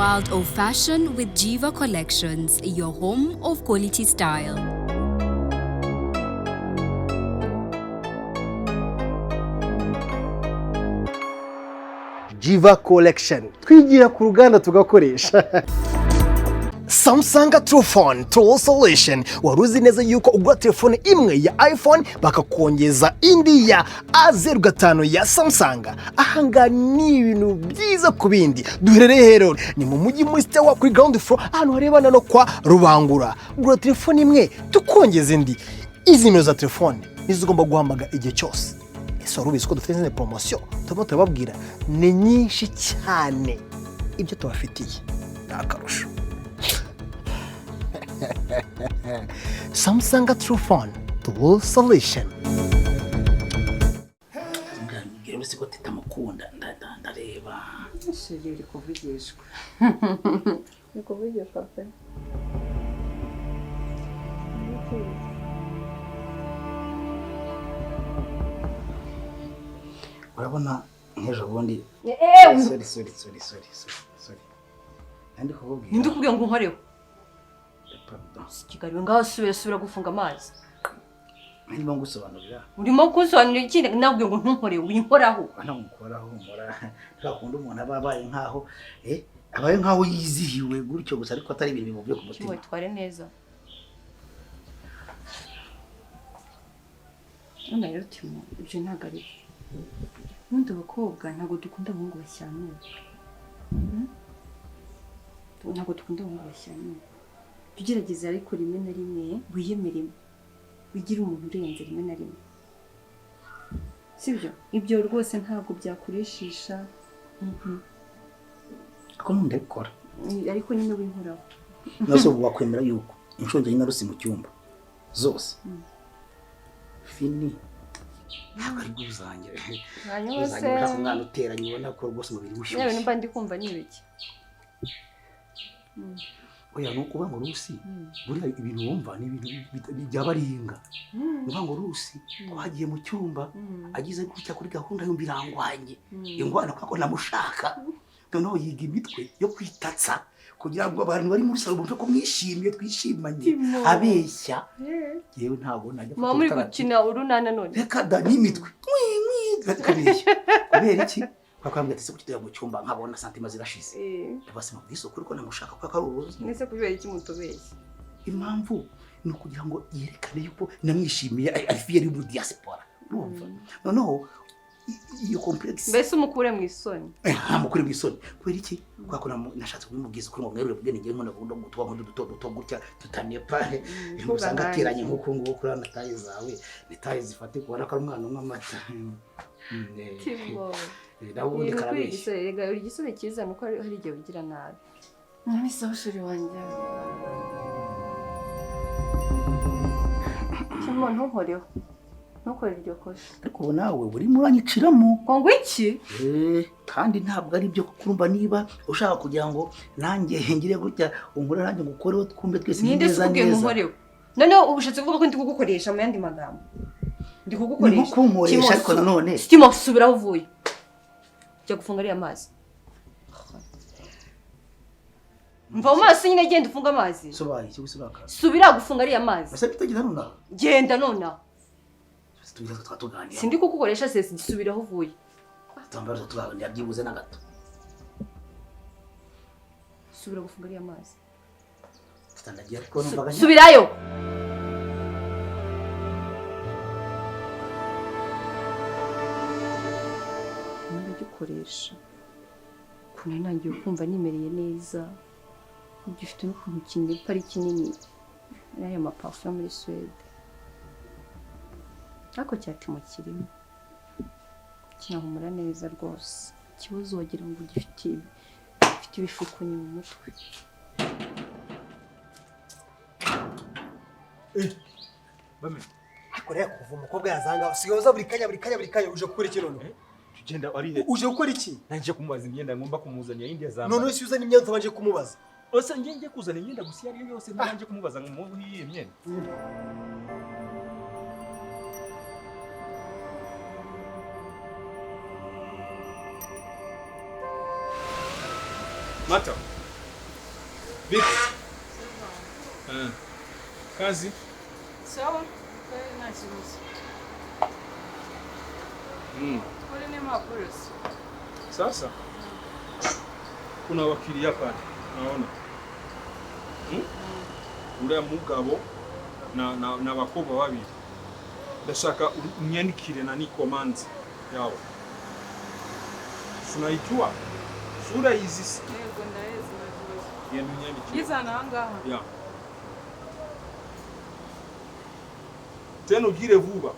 world of fashion with Jiva Collections, your home of quality style. Jiva Collection, twigira ku ruganda tugakoresha. Samsung Truphone Tool Solution. Wari uzi neza yuko ugura telefone imwe ya iPhone bakakongeza indi ya A05 ya Samsung? Ahangaha ni ibintu byiza ku bindi. Duherereye rero ni mu mujyi, muri Sitewa, kuri ground floor, ahantu harebana no kwa Rubangura. Gura telefone imwe tukongeza indi. Izi nimero za telefone nizo ugomba guhamagara igihe cyose. Ese wari ubizi ko dufite izindi poromosiyo turimo turababwira? Ni nyinshi cyane. Ibyo tubafitiye ni akarusho. Samsung Truphone, the solution. Mbwira uretse ko titamukunda, ndareba. Chéri, uri kuvugishwa, uri kuvugishwa pe. Urabona nk'ejo bundi, sorry, sorry, sorry, sorry, sorry, sorry, nandi kukubwira. Ninde ukubwiye ngo unkoreho? Pardon. Kigali, ngaho subira, subira gufunga amazi. Ndimo ngusobanurira. Urimo kunsobanurira ikindi? Nabwiye ngo ntunkoreho, winkoraho. Ntamukoraho, humura. Ntakunda umuntu aba abaye nkaho abaye nkaho yizihiwe gutyo gusa, ariko atari ibintu bimuvuye ku mutima. Kimwe, tware neza. None rero Timo, ibyo ntabwo ari byo. Ubundi abakobwa ntabwo dukunda abahungu bashyanuka. Hmm? Ntabwo dukunda abahungu bashyanuka. Jya ugerageza ariko rimwe na rimwe wiyemeremo, wigire umuntu urenze rimwe na rimwe, sibyo? Ibyo rwose ntabwo byakurishisha. Ariko n'ubundi ndabikora. Ariko nyine winkoraho. Nose ubu wakwemera yuko inshuro njye na Rusi mu cyumba zose fini, ntabwo ari bwuzange? Hanyuma se Uzange ushaka umwana uteranye, ubona ko rwose umubiri yewe ushyushye. Nimba ndi kumva ni ibiki? Oya, ni ukuvuga ngo Rusi, buriya ibintu wumva ni ibintu bya baringa. Ni ukuvuga ngo Rusi twagiye mu cyumba, agize gutya kuri gahunda, yumva irangwanye, ingwana kubera ko namushaka. Noneho yiga imitwe yo kwitatsa kugira ngo abantu bari muri salo bumve ko mwishimiye, twishimanye. Timo. Abeshya, yewe ntabwo najya Muba muri gukina urunana none. Reka da, n'imitwe mwi mwi, kabeshya. Kubera iki? Kubera ko yambwira ati: "Se kuki tujya mu cyumba nkabona santima zirashize?" Ndabase mubwize ukuri ko namushaka kubera ko ari uruzi. Mwese kubera iki mutubeshya? Impamvu ni ukugira ngo yerekane yuko namwishimiye, ari fier yo muri diaspora, urumva? Noneho iyo complexe. Mbese umukure mu isoni. Mukuri mu isoni. Kubera iki? Kubera ko nashatse kubimubwiza ukuri ngo mwerure bwene. Ngewe nkunda gukunda gutuba nk'udu duto duto gutya tutanepa, usanga nanjye. Ateranye nk'uku nguku kuri hano. Taille zawe ni taille zifatika, ubona ko ari umwana unywa amata. Timo. Naho ubundi Uri karabeshya. igisore rega, uri igisore cyiza, nuko hari igihe ugira nabi. None sawa, chéri wanjye. Timo, ntuhoreho, ntukore iryo kosa. Ariko ubu nawe urimo uranyiciramo. Ngo iki? Kandi ntabwo ari byo, kuko urumva niba ushaka kugira ngo nanjye ngire gutya unkore, nanjye ngukoreho, twumve twese ni Ninde se neza ukubwiye ngo neza. unkoreho? Noneho ubu ushatse kuvuga ko ndi kugukoresha mu yandi magambo? Ndi Ni kugukoresha? nko kunkoresha. Timo, Ariko nanone Timo, subira aho uvuye, jya gufunga ariya mazi. Mva mu maso nyine, genda ufunge amazi. Sobaye iki gusa urakara? Subira gufunga ariya mazi. Ese bitagenda nonaha? Genda nonaha. Tugira tuganira. Sindi kugukoresha sesi, subira aho uvuye. Tuambara tuganira byibuze na gato. Subira gufunga ariya mazi. Tutandagiye, ariko numvaga Subirayo. Ndagikoresha ukuntu nangiye kumva nimereye neza, gifite n'ukuntu kinepa ari kinini n'aya maparufe yo muri Suwede, ariko cyatimo kirimo kinahumura neza rwose. Ikibazo wagira ngo gifite ibishukunyi mu mutwe. Ariko rero kuva umukobwa yazanga, usigaye uza buri kanya, buri kanya, buri kanya. Uje gukora iki none? Tugenda ari he? Uje gukora iki? Nanje kumubaza imyenda ngomba kumuzanira yindi yazambara. None se uzana imyenda utabanje kumubaza? Ose ngiye ngiye kuzana imyenda gusa iyo ari yo yose ntabanje kumubaza ngo muhe iyi myenda? Mata. Vipi? Kazi? Sawa, nta kibazo. Kuri n'impapuro se. Sasa kuna wakili pale naona. Uriya mugabo na bakobwa babiri. Ndashaka unyandikire nani command yao. Tunaijua sura hizi. Yego ndaezi nta kibazo. Genda unyandikire. Yizana ahangaha. Ya. Tena ugire vuba.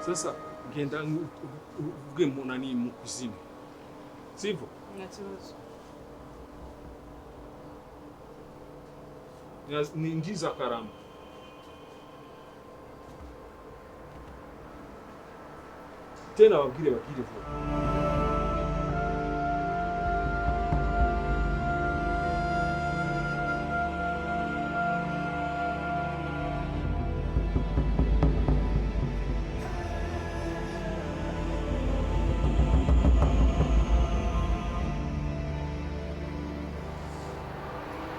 Sasa genda uvuge mu nani mu kuzina. Sivyo? Nta kibazo. Ninjiza karamu. Tena wabwire bagire vuba.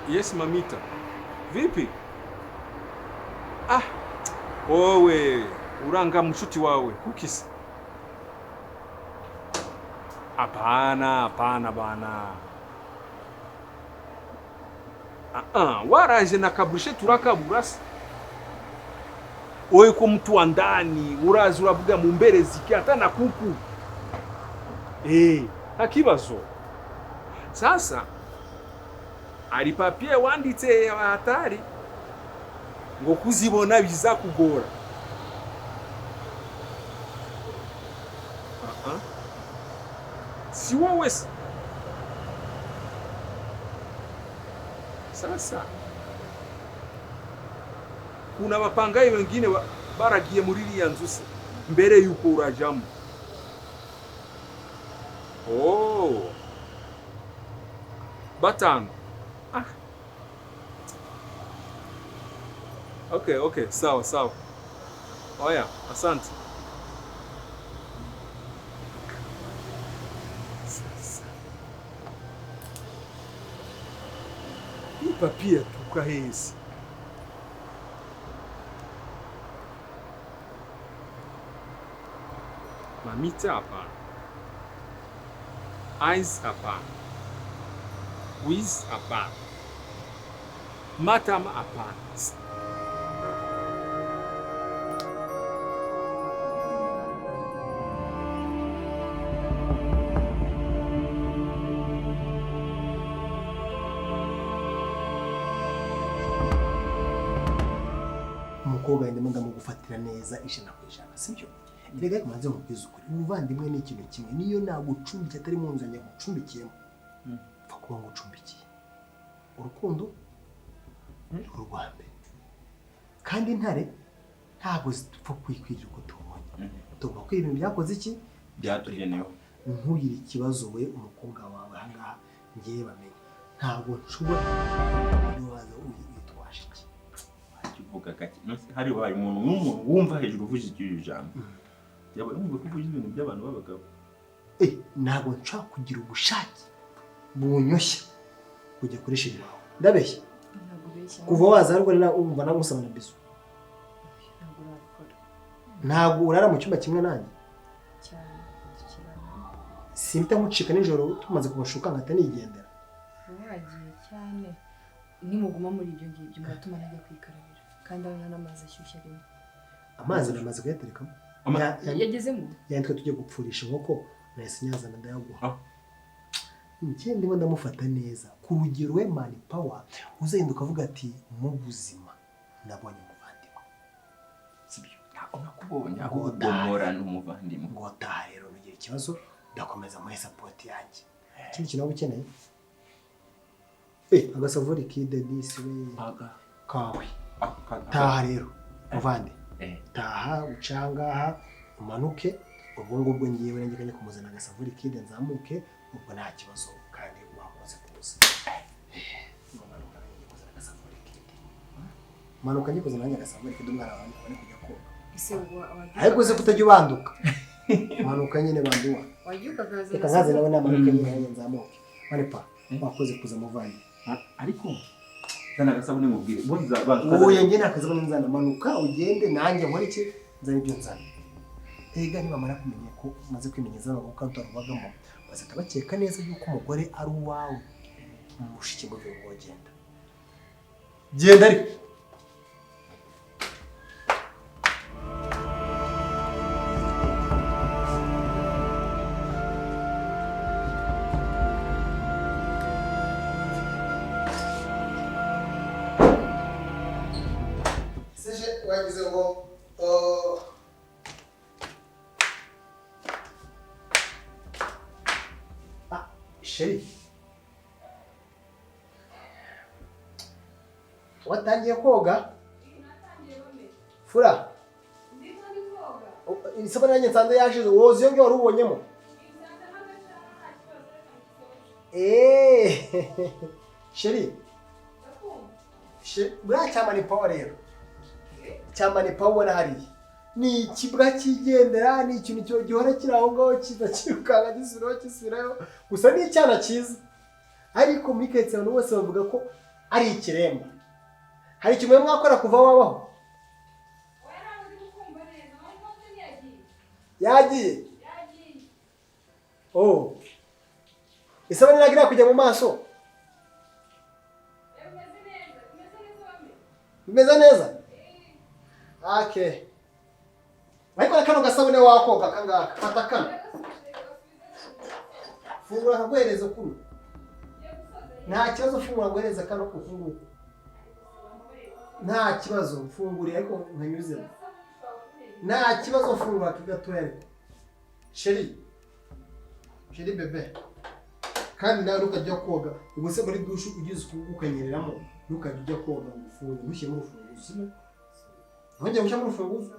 Yes, mamita. Vipi? Ah, wowe uranga mshuti wawe kukisi. Hapana, hapana bana. Waraje na kabrushe turakaburasa. Oye ko mtu wa ndani, urazi uravuga mu mbere ziki hata na kuku. Hakibazo. Sasa ari papier wanditse hatari ngo kuzibona bizakugora. Si wowe sasa kuna bapangayi wengine baragiye muri iriya nzu se mbere yuko urajamo. Oh, batanu. Okay, okay, sawa sawa. Oya, asante. Sasa. Hii papia tukahezi. Mamita hapana. Eyes hapana. Wiz hapana. Matama hapana. Umukobwa ndimo ndamugufatira neza 100%, sibyo? Erega kumanze nkubwiza ukuri, umuvandimwe ni ikintu kimwe, niyo nagucumbikiye atari mu nzu yanjye ngucumbikiyemo, pfa kuba ngucumbikiye. Urukundo ni urwa mbere, kandi intare ntabwo zipfa kwikwirira uko tubonye. Tugomba kwiba ibintu byakoze iki byatugenewe. Ntugire ikibazo we, umukobwa wawe ahangaha ngiye bamenye, ntabwo nshobora waza witwaje iki. Wakivuga gake hari wabaye umuntu nk'umuntu wumva hejuru uvuze iryo jambo, yaba yumva ko uvuze ibintu by'abantu b'abagabo. Ntabwo nshobora kugira ubushake bunyoshya kujya kuri shiri wawe. Ndabeshya? Kuva waza ariko wumva nagusaba na biso. Ntabwo urara mu cyumba kimwe nanjye cyane. Simpita nkucika nijoro tumaze kubashuka nkahita nigendera. Wagiye cyane, nimuguma muri ibyo ngibyo muratuma ntajya kwikarabira, kandi aho nta n'amazi ashyushye arimo. Amazi namaze kuyaterekamo. Yagezemo? Yanditwe tujye gupfurisha inkoko, nahise nyazana ndayaguha. Njye ndimo ndamufata neza ku rugero we Man Power, uzahinduka ukavuga ati mu buzima nabonye umuvandimwe. Sibyo? Ntabwo nakubonye ahubwo mporana umuvandimwe. Ngo taha rero, nugira ikibazo ndakomeza muri support yanjye. Ikindi kintu waba ukeneye? Agasavuri kide disi we kawe. Taha rero muvandi, taha ucangaha umanuke, ubwo ngubwo ngiye nanjye kajya kumuzana agasavuri kide nzamuke, ubwo nta kibazo kandi wakoze kuza. Manuka ngiye kuzana agasavuri kide. Manuka ngiye kuzana nanjye agasavuri kide, umwana wawe abone kujya koga. Ariko uzi kutajya ubanduka. Manuka nyine banduwa. Reka nkaze nawe namanuke nyine nanjye nzamuke. Manipa wakoze kuza muvandi. Ariko zana agasabune mubwire. Oya njye nta kasabune nzana, manuka ugende nanjye nkore iki nzana ibyo nzana. Ega nibamara kumenya ko umaze kwimenyeza abagabo kandi utarubagamo, bazahita bakeka neza yuko umugore ari uwawe. Mushiki ngo genda. Genda ariko. Wagize ngo sheri watangiye koga? Fura isabune yanjye nsanze yashize, woza iyo ngiyo wari ubonyemo. Sheri buriya cya Man Power rero, cya Man Power ubona hariya ni ikibwa kigendera, ni ikintu gihora kiri aho ngaho kiza kirukanka gisubirayo gisubirayo, gusa ni icyana cyiza. Ariko muri karitsiye abantu bose bavuga ko ari ikiremba. Hari ikintu mwakora kuva wabaho? Yagiye? Oh, isabune ntabwo irakujya mu maso? Bimeze neza? Okay. Ariko kano gasabune wakoga kangaka, fata kano. Fungura akaguhereza kuno. Nta kibazo, fungura guhereza kano ufunguka. Nta kibazo, mfungure ariko nkanyuzemo. Nta kibazo, fungura kigatoya ariko. Sheri. Sheri bebe. Kandi nawe ukajya koga, ubwo se muri dushe ugize ukanyereramo, ntukajya ujya koga ngo ufunge, ntushyiremo urufunguzo. Ntujye gushyiramo urufunguzo.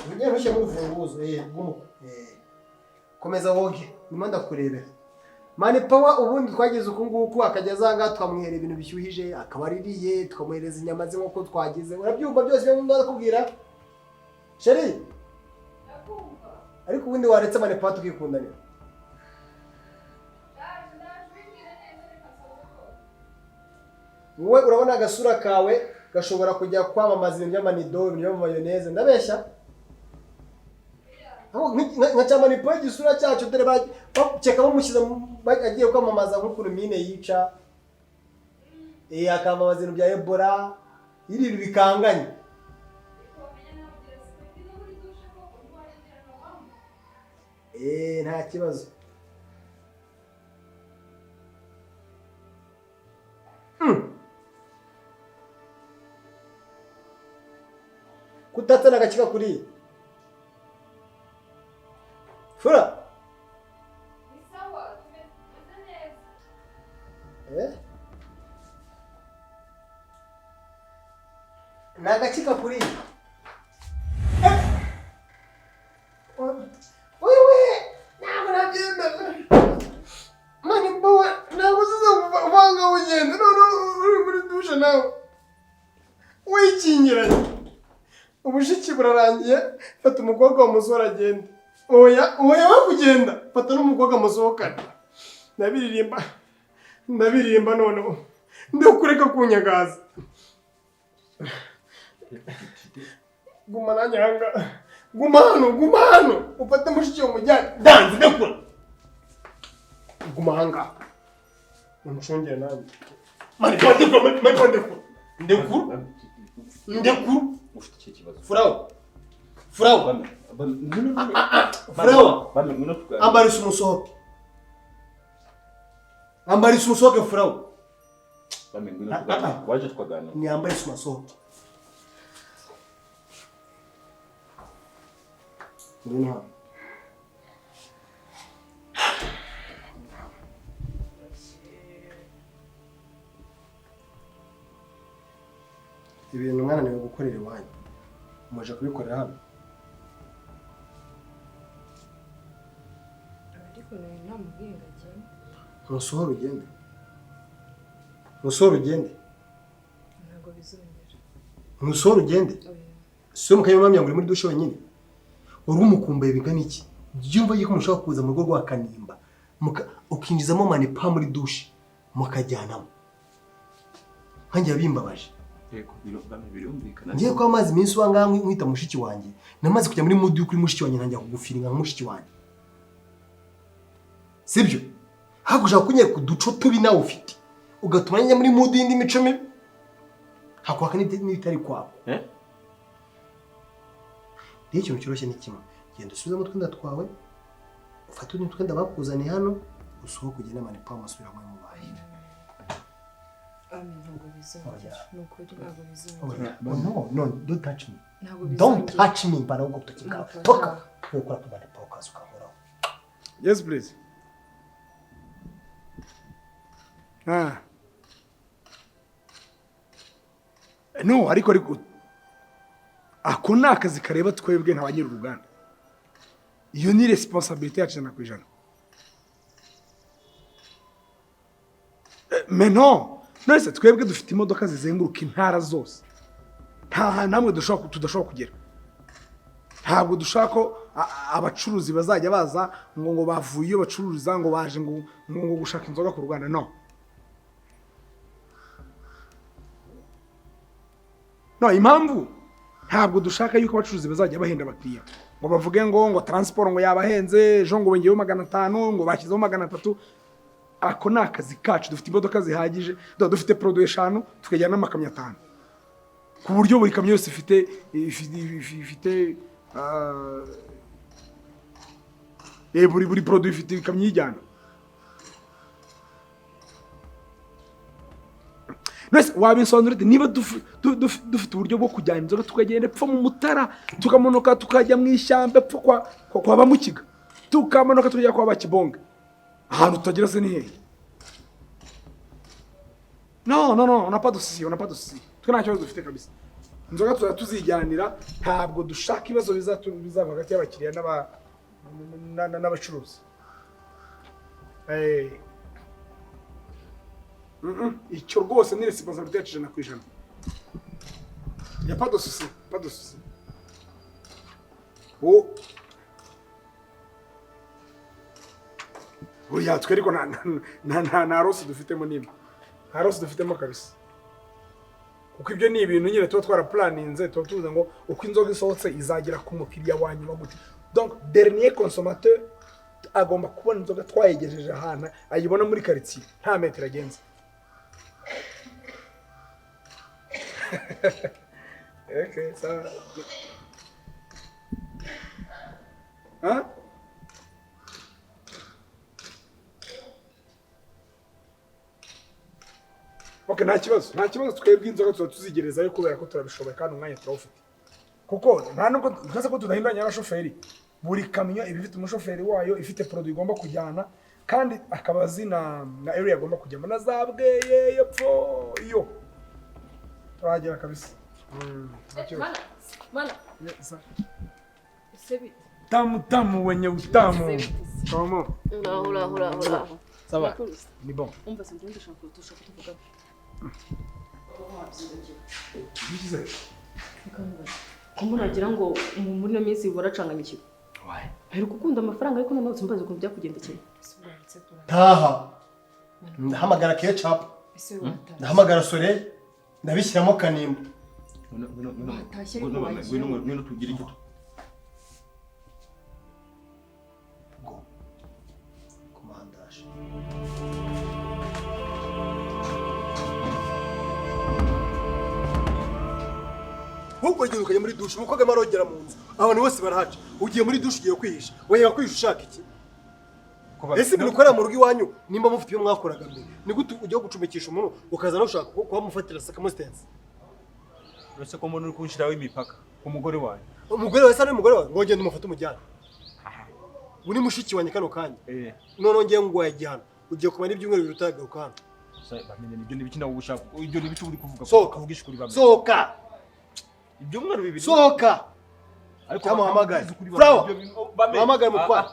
Ntujye gushyiramo urufunguzo, bw'umuko. Komeza woge, ndimo ndakurebera. Man Power ubundi twagize uku nguku, akajya azanga tukamwihera ibintu bishyuhije, akaba aririye, tukamuhereza inyama z'inkoko twagize. Urabyumva byose ibyo ndakubwira? Sheri. Ariko ubundi waretse Man Power tukikundanira. Wowe urabona agasura kawe gashobora kujya kwamamaza ibintu by'amanido, ibintu by'amayoneze, ndabeshya? Nka cya Man Power igisura cyacu dore bakeka bamushyize agiye kwamamaza nk'ukuntu mine yica, akamamaza ibintu bya Ebola, ibintu bikanganye. Nta kibazo. Kutatana agakika kuriya. Fura. Sawa, tumeze neza. Eh? Ni agakika kuriya. Wewe ntabwo nabyemera. Mani mbawe ntabwo uzize uvanga ugenda noneho uri muri dushe nawe wikingiranye. Ubushiki burarangiye, fata umukobwa wa musore agenda. Oya oya, we kugenda, fata n'umukobwa musohokane. Ndabiririmba ndabiririmba noneho ndakureka kunyagaza. Guma nanjye ahangaha, guma hano, guma hano, ufate mushiki wawe umujyane. Danze ndakura, guma ahangaha uncungire nanjye. Mani ndekura, mani ndekura, ndekura, ndekura. Ufite ikihe kibazo? Furawo, furawo, Bame, bame, ngwino. Furawo. Bame, ngwino tuganire. Ambarisa umusohoke, ambarisa umusohoke furawo. Bame, ngwino tuganire. Waje tukaganira. Niambarisa umusohoke. Ngwino hano. Ibintu mwananiwe gukorera iwanyu muje kubikorera hano. Ariko nawe namubwiye ngo agende. Ntusohore ugende, ntusohore ugende. Ntabwo bizongera. Ntusohore ugende. Oya. Si mu kanya ngo uri muri dushe wenyine, wari umukumbuye bingana iki? Byumva yuko mushobora kuza mu rugo rwa Kanimba ukinjizamo manipa muri dushe mukajyanamo, nkanjye bimbabaje. Yego, bame, birumvikana. Ngiye kuba amazi iminsi uba ngaha nkwita mushiki wanjye, namaze kujya muri mudu kuri mushiki wanjye ntangira kugufiringa nka mushiki wanjye, sibyo? Hakurya kunyereka uduco tubi nawe ufite ugatuma njya muri mudu y'indi mico mibi, hakwaka n'ibitari kwawe. Eh? Rero ikintu cyoroshye ni kimwe, genda usubizemo utwenda twawe, ufate utundi twenda bakuzaniye hano, usohoke ugende manipa musubira hamwe mubahire. Ami, ntabwo bizongera. Ni ukuri ntabwo bizongera. No, no, don't touch me. Ntabwo Don't bizongera. touch me, mbana ubwo butoki bwawe. Ntabwo. Toka. Nukora ku manipa ukaza ukankoraho. Yes, please. Ah. No, ariko ako ni akazi kareba twebwe nka ba nyir'uruganda. Iyo ni responsabilité yacu 100%. Mais non, none twebwe dufite imodoka zizenguruka intara zose. Nta hantu hamwe tudashobora kugera. Ntabwo dushaka ko abacuruzi bazajya baza ngo bavuye iyo bacururiza ngo baje ngo gushaka inzoga ku ruganda. No. No, impamvu ntabwo dushaka yuko abacuruzi bazajya bahenda abakiriya ngo bavuge ngo transport ngo yabahenze, ejo ngo bongeyeho 500, ngo bashyizeho 300. Ako ni akazi kacu, dufite imodoka zihagije, dufite produit 5 tukajyana n'amakamyo 5, ku buryo buri kamyo yose ifite buri produit ifite ikamyo iyijyana. Nese wabisobanura ute niba dufite uburyo bwo kujyana inzoga tukagenda epfo mu Mutara, tukamanuka tukajya mu ishyamba epfo kwa Bamukiga, tukamanuka tukajya kwa Bakibonga, ahantu tutagira se ni hehe? No, no, no, on n'a pas de souci, on n'a pas de souci. Twe nta kibazo dufite kabisa. Inzoga tuzajya tuzijyanira, ntabwo dushaka ibibazo bizava hagati y'abakiriya n'abacuruzi. Icyo rwose ni responsabilité yacu 100%. Y a pas de souci, pas de souci. Oh. Oya, twe ariko nta rose dufitemo n'imwe. Nta rose dufitemo kabisa. Kuko ibyo ni ibintu nyine tuba twaraplaninze, tuba tuvuze ngo uko inzoga isohotse izagera ku mukiriya wa nyuma gute. Donc dernier consommateur agomba kubona inzoga twayegejeje ahantu ayibona muri quartier, nta metero agenze. Okay, sawa. Hein? Okay, nta kibazo twebwe inzoga tuba tuzigerezayo kubera ko turabishoboye kandi umwanya turawufite. Kuko nta nubwo twese ko tudahinduranya abashoferi. Buri kamyo iba ifite umushoferi wayo, ifite produit igomba kujyana kandi akaba azi na area agomba kujyamo na za Bweye yepfo iyo. Turahagera kabisa. Mana, mana. Ese Tamu tamu wenye utamu. Comment? Uraho uraho uraho uraho. Ça va? Ni bon. Umva se ndumva ushaka kuvuga. Bigize. Ko muragira ngo muri ino minsi waracanganyikiwe. Aheruka gukunda amafaranga ariko noneho simbaza ukuntu byakugendekeye. Taha. Ndahamagara ketchup. Ndahamagara Soleil. Ndabishyiramo kanimba. Ngwino tugire icyo. Go. Komandaje. Wowe ugiye ukajya muri dushe umukobwa arimo arogera mu nzu abantu bose barahaca ugiye muri dushe ugiye kwihisha wajyaga kwihisha ushaka iki? Ese ibintu ukorera mu rugo iwanyu nimba mufite ibyo mwakoraga mbere ni gute ujya gucumikisha umuntu ukaza no gushaka kuba mufatira circumstance? Uretse ko mbona uri kunshiraho imipaka ku mugore wanjye. Umugore wawe se ari umugore wawe ngo ngende umufate umujyane. Uri mushiki wanjye kano kanya noneho ngiye nguhaye igihano ugiye kumara ibyumweru bibiri utagaruka hano. Ibyo ni ibiki nawe ushaka ibyo ni ibiki uri kuvuga? Sohoka. Kuvugisha ukuri bamwe. Sohoka. Ibyumweru bibiri. Sohoka. Ariko Muhamagare. Flower. Muhamagare mutware.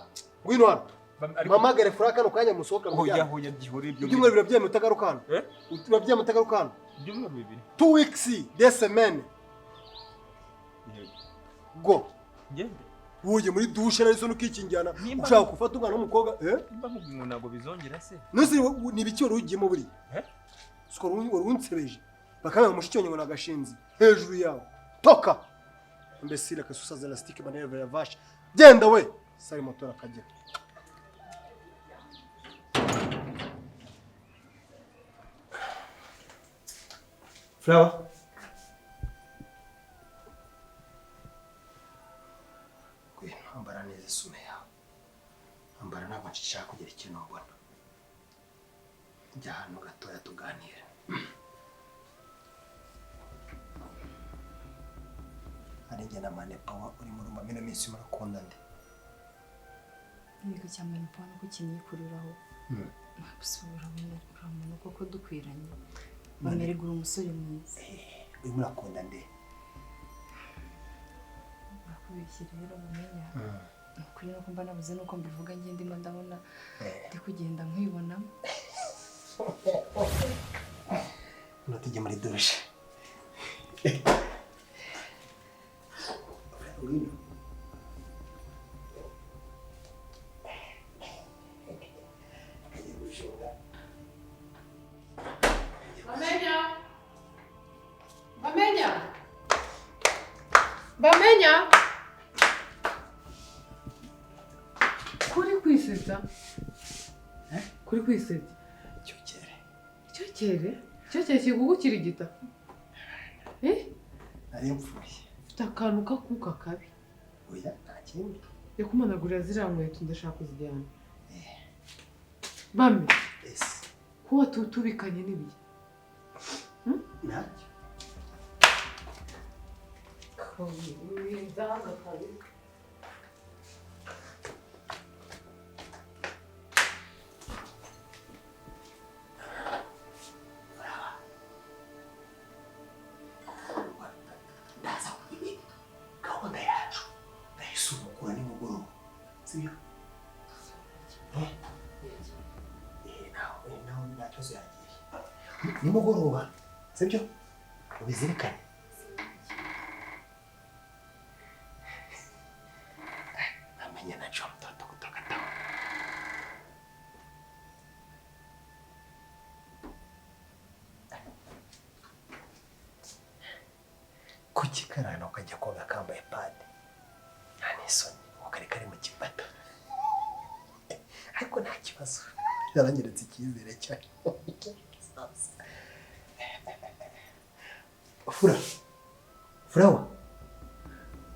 Ngwino hano. Muhamagare Flower kano kanya musohoka mujyane. Hoya hoya gihore ibyo. Ibyumweru birabyemeye utagaruka hano. Urabyemeye utagaruka hano. Ibyumweru bibiri. 2 weeks, des semaines. Go. Ngende. Uje muri dushe nari sono ukikingirana ushaka gufata umwana w'umukobwa eh? Nimba nkubwiye ntabwo bizongera se. Nose ni ibiki wari ugiyemo buri? Siko wari unsebeje. Bakabanga mushiki wanjye ngo nagashinzi hejuru yawe. Toka. Imbesile kasusa elastike manevre ya vache. Genda we. Sari motora akagera. Flower. Ambara neza isume yawe. Ambara ntabwo nshaka kugira ikintu mbona. Jya ahantu gatoya tuganira. Ari njye na Mane Power uri mu rumba mino minsi murakunda nde? Niga cya Mane Power nuko kinyikururaho. Nabusura urabona koko dukwiranye. Bamerigura umusore mwiza. Uri murakunda nde? Nakubeshye rero bamenya. Nukuri nuko mba nabuze nuko mbivuga ngiye ndimo ndabona ndi kugenda nkwibonamo. Natujye muri dushe. Ngwino. Bamenya. Bamenya. Bamenya. Kuri kwisetsa. Kuri kwisetsa. Cyokere. Cyokere? Cyokere kigugukirigita. Nari mfuye. Ufite akantu kakuka kabi. Oya nta kindi. Yakumanagurira ziriya nkweto ndashaka kuzijyana. Bame. Yes. Kuba tutubikanye n'ibihe. Ntacyo. Ndaza gahunda yacu ndayisubukura nimugoroba sibyo? Nawe nta kibazo yagiye nimugoroba sibyo? Ubizirikane. Namenye najua mtoto kutoka town. Kuki karana ukajya koga kambaye pade nta n'isoni kari kari mu kibata ariko nta kibazo yaranyeretse icyizere cyane. Fura furawa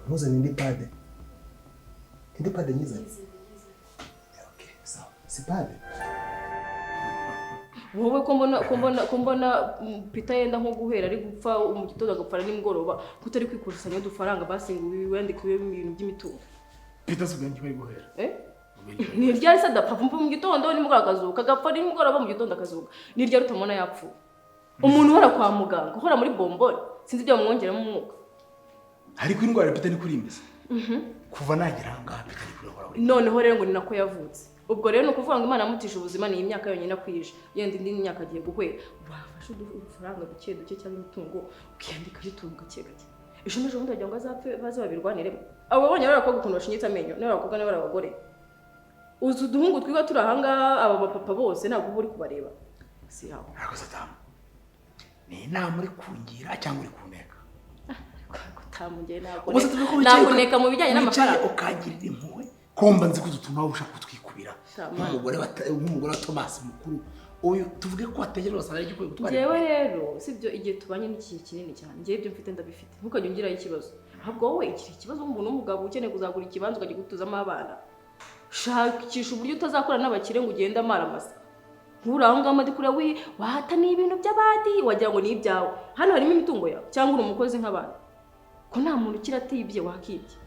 ntuzane indi pade indi pade nyizane. Okay, sawa si pade. Wowe ko mbona Peter yenda nko guhera ari gupfa mu gitondo agapfa nimugoroba, kutari kwikusanya udufaranga basi ngo wiyandike ibintu by'imitungo? Peter si ubwanjye bari guhera. Eh? Ni ryari se adapfa? Mu gitondo, nimugoroba akazuka, agapfa nimugoroba, mu gitondo akazuka. Ni ryari utamubona yapfuye? Umuntu uhora kwa muganga, uhora muri bomboni, sinzi ibyo bamwongeramo umwuka. Ariko indwara ya Peter ni kuri imeze kuva nagera aha ngaha, Peter ni kuri ahora. Noneho rero ngo ni nako yavutse. Ubwo rero ni ukuvuga ngo Imana yamutije ubuzima, ni imyaka yonyine akwije, yenda indi myaka agiye guhera. Wafashe udufaranga duke duke cyangwa imitungo, ukiyandikaho utuntu gake gake, ejo n'ejo bundi wagira ngo azapfe baze babirwaniremo. Abo babonye bari abakobwa ukuntu bashinyitse amenyo, niba abakobwa, niba ari abagore, uzi uduhungu twiga turi ahangaha, aba bapapa bose ntabwo uba uri kubareba, si aho. Ariko Satamu, ni inama uri kungira cyangwa uri kuneka? Utamugeye ntabwo Ubwo se tuvuge ko wicaye nakuneka mu bijyanye wicaye n'amafaranga. Ukangirira impuhwe, komba nzi ko udutuma waba ushaka kutwikubira Sha, nk'umugore wa Thomas mukuru uyu, tuvuge ko wategereje wasanga ari igikwiye gutwara. Njyewe rero sibyo, igihe tubanye n'igihe kinini cyane, njyewe ibyo mfite ndabifite, ntukajye ungiraho ikibazo. Ahubwo wowe igira ikibazo nk'umuntu w'umugabo ukeneye kuzagura ikibanza ukajya gutuzamo abana. Shakisha uburyo utazakora n'abakire ngo ugende amara masa. Nturi aho ngaho ndi kureba wi wahata, ni ibintu by'abandi wagira ngo ni ibyawe. Hano harimo imitungo yawe cyangwa uri umukozi nk'abandi? Ko nta muntu ukira atibye, wakibye.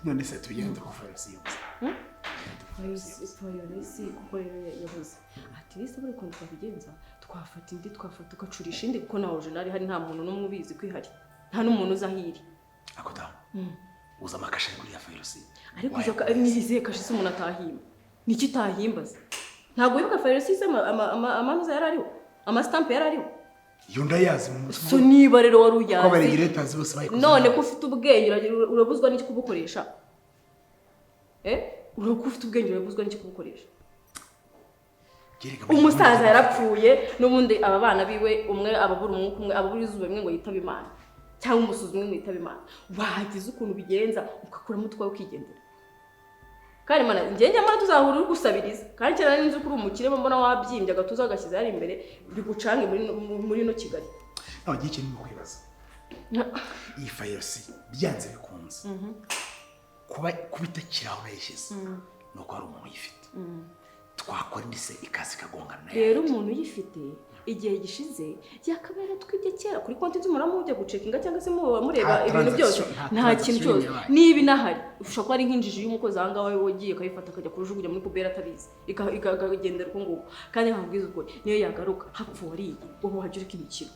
None se tugende ko Farisi yabuze? Fayolesi kuko rero yabuze ati rese buri ukuntu twabigenza, twafata indi, twafata ugacurisha indi, kuko nta original hari, nta muntu n'umwe ubizi ko ihari, nta n'umuntu uzi aho iri. Ako damu, uza amakashe ari kuri ya Farisi. Ariko izo ni izihe kashe se umuntu atahimba? Niki utahimba se? Ntabwo wibuka fayolesi se amanuza yari ariho, amasitampe yari ariho? Iyo ndayazi mu mutwe. So niba rero wari Ko uyazi, abaregiretasi bose bayikoze. None ko ufite ubwenge, urabuzwa n'iki kubukoresha? Eh, urabona ko ufite ubwenge, urabuzwa n'iki kubukoresha? Gereka. Umusaza yarapfuye n'ubundi, aba bana biwe, umwe ababura umwuka, umwe ababura izuba rimwe ngo yitabe Imana, cyangwa umusuzi umwe ngo yitabe Imana. Wagize ukuntu ubigenza ugakuramo utwawe ukigendera. Kandi mana njye nyamara tuzahura uri gusabiriza, kandi cyane nzi ko uri umukire, mbona wabyimbye agatuza agashyize hari imbere bigucange muri ino Kigali. Nawe igihe kinini kwibaza iyi fayirasi, byanze bikunze kuba itakiri aho nayishyize, ni uko hari umuntu uyifite. Twakora indi se ikaza ikagongana nayo? Rero umuntu uyifite igihe gishize yakaba yaratwibye kera kuri konti z'umuramu, ujya gucekinga cyangwa se muba mureba Nta ibintu byose. transaction, Nta nta kintu transaction cyose yabaye. Niba inahari, ushobora kuba ari nk'injiji y'umukozi aha ngaha wagiye akayifata akajya kujugunya muri poubelle atabizi, ikagendera uko nguko. Kandi nkakubwiza ukuri, niyo yagaruka hapfa uwariye, wowe wajya ureka imikino.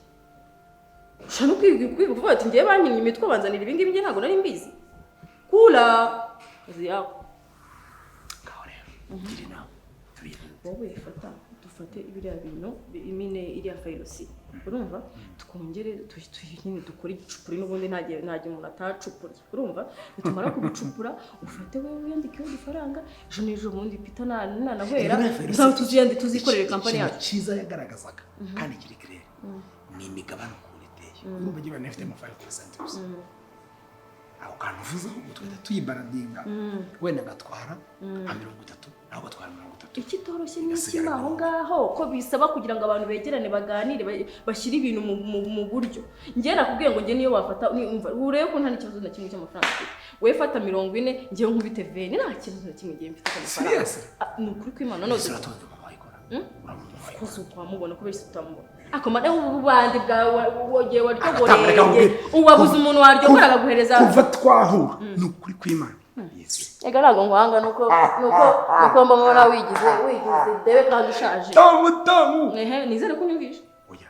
Ushobora no kwiga kuvuga ati: "Ngewe bankinnye imitwe, banzanira ibi ngibi, njye ntabwo nari mbizi." Kura kazi yako. Ngaho rero gira inama, tubirinde. Wowe fata, dufate biriya bintu imine iriya fayirosi, urumva, twongere nyine dukore igicupuri. N'ubundi nta gihe umuntu atacupuriye, urumva. Nitumara kubicupura, ufate wowe wiyandikeho udufaranga, ejo n'ejo bundi Peter nanahwera tuzaba tuzikorere kampani Ikintu yacu. cyiza yagaragazaga kandi kiri clair ni imigabane ukuntu iteye. Urumva igihe banafitemo 5% gusa, ako kantu uvuze, ahubwo tugahita tuyibaradinga, wenda agatwara nka 30, nawe ugatwara 30. Ikitoroshye ni iki? Igasigara Aho ngaho ko bisaba kugira ngo abantu begerane, baganire, bashyire ibintu mu buryo. Njye nakubwiye ngo njye niyo wafata umva, urebe ko nta n'ikibazo na kimwe cy'amafaranga mfite. Wowe fata 40, njyewe nkubite 20, nta kibazo na kimwe ngiye mfite cy'amafaranga. Serious? Ah, ni ukuri kw'Imana none. Ese uratonze mama wayikora? Urabona mama wayikora? Kose wamubona, kubera isi utamubona akomana ubu bandi bwawe wagiye Reka waryoboreye, nkubwire. uwabuze umuntu waryobora akaguhereza. Kuva twahura, ni ukuri kw'Imana. Ega ntabwo nkwanga, nuko mbona wigize debe kandi ushaje. Tamu tamu. Ehe, nizere ko unyumvishe. Oya,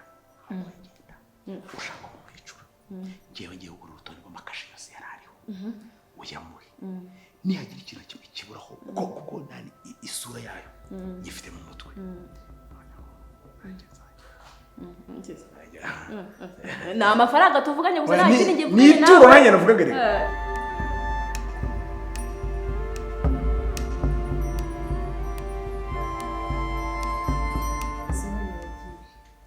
ushaka kumwicura, ngewe ngiye kugura urutonde rw'amakashe yose yari ariho, uyamuhe. Nihagira ikintu kimwe kiburaho, kuko nani isura yayo nyifite mu mutwe. Ni amafaranga tuvuganye gusa, nta kindi ngiye Ni kuvugana ituro nawe. nanjye navugaga rero. Eh. Ese hano bagiye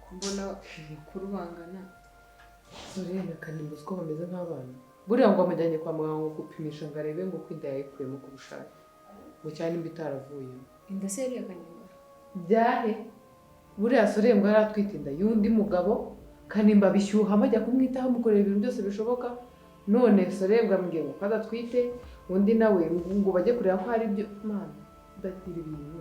ko mbona bakuru bangana? Sorena Kanimba, uzi ko bameze nk'abana? Buriya ngo amujyanye kwa muganga ngo gupimisha, ngo arebe ngo ko inda yayikuyemo ku bushake, ngo cyane nimba itaravuyemo. Inda se yari iya Kanimba? Byahe, buriya Sorena ngo yari atwite inda y'undi mugabo. Kanimba bishyuhamo, ajya kumwitaho, amukorera ibintu byose bishoboka. None Sorena amubwiye ngo ko adatwite, undi nawe ngo bajye kureba ko hari ibyo. Mana, ndagira ibintu.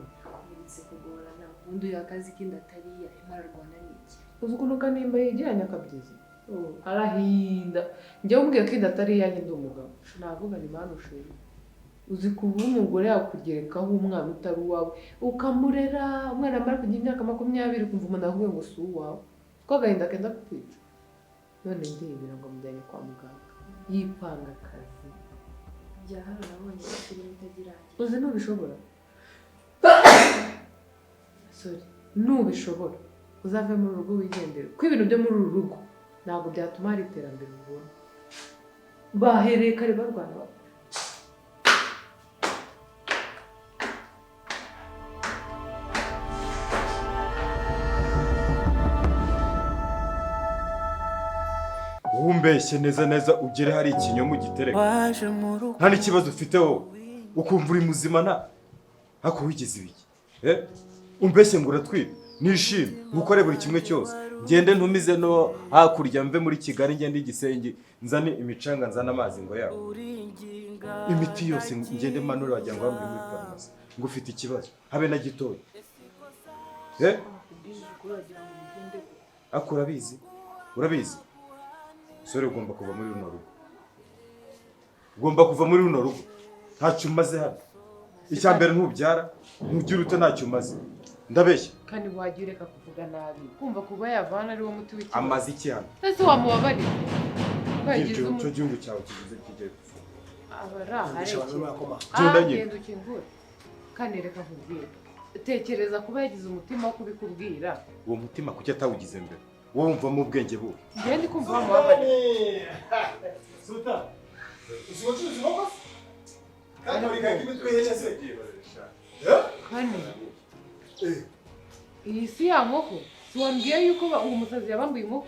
Birinze kugorana. Ubundi uyu akazi k'inda atariya arimo ararwana n'iki? Uzi ukuntu Kanimba yegeranya akabyizi, arahinda. Njyewe umbwiye ko inda atari iyanjye ndi umugabo, navuga ni mani ushima. Uzi kuba umugore yakugerekaho umwana utari uwawe, ukamurera, umwana amara kugira imyaka 20 ukumva umuntu akubwiye ngo si uwawe, ko agahinda kenda kukwica. None ndebera ngo amujyanye kwa muganga yipanga akazi. Bya hano nabonye ko filime itagirangira. Uzi nubishobora, sorry, nubishobora uzave muri uru rugo wigendere, kuko ibintu byo muri uru rugo ntabwo byatuma hari iterambere ubona. Bahereye kare barwana. Wumbeshye neza neza ugere hari ikinyoma ugitereka, nta n'ikibazo ufite wowe, ukumva uri muzima nta hako wigeze ibiki. Umbeshye ngo uratwite, nishime ngukore buri kimwe cyose, ngende ntumize no hakurya mve muri Kigali ngende Igisenge nzane imicanga nzane amazi ngo yawe imiti yose ngende manure wagira ngo bamwe muri farumasi ngo ufite ikibazo habe na gitoya. Ako urabizi, urabizi sore, ugomba kuva muri runo rugo, ugomba kuva muri runo rugo, ntacyo umaze hano. Icya mbere ntubyara, ntugira ute, ntacyo umaze. Ndabeshya kandi wagiye ureka kuvuga nabi, kumva kuba yavana ari wo muti w'ikibazo. Amaze iki hano? Ese wamubabarira ko yagize Icyo gihugu cyawe kigize kijye abara genda ukingure. Kandi reka nkubwire, tekereza kuba yagize umutima wo kubikubwira. Uwo mutima kuki atawugize mbere? Wowe wumvamo ubwenge buhe? Njyewe ndi kumva wamubabarira. Sultan, uzi inkoko se? Kandi uri imitwe y'ihene se? Kane, iyi si ya nkoko? Si wambwiye yuko uwo musazi yabambuye inkoko?